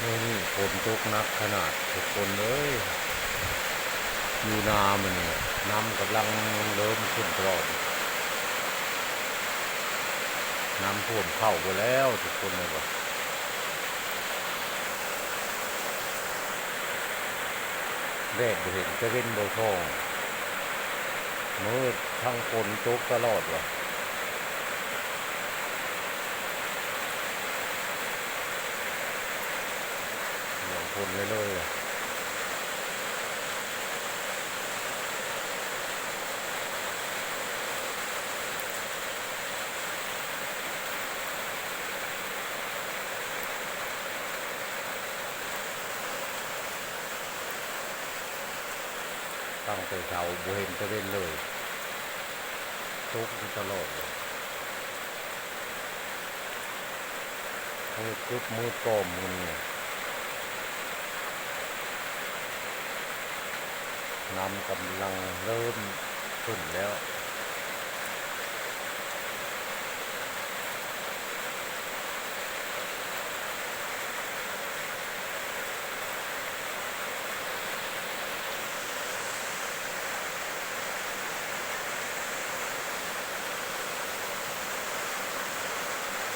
ມື້ນີ້ຝົນຕົກໜັກຂະໜາດທຸກຄົນເອີຍ, ຢູ່ນາມື້ນີ້ນ້ຳກຳລັງເລີ່ມຂຶ້ນຕະຫຼອດ, ນ້ຳຖ້ວມເຂົ້າເບິດແລ້ວທຸກຄົນເອີຍ. ແດດບໍ່ເຫັນ ຕາເວັນບໍ່ສ່ອງ, ມືດທັງຝົນຕົກຕະຫຼອດວ່າ. ເລື່ອງຝົນເລີຍໆ. ຕັ້ງແຕ່ເຊົ້າບໍ່ເຫັນຕາເວັນເລີຍ, ຕົກຢູ່ຕະຫຼອດເລີຍ. ມືດກຶບມືດກ້ອມມື້ນີ້, ນ້ຳກຳລັງເລີ່ມຂຶ້ນແລ້ວ.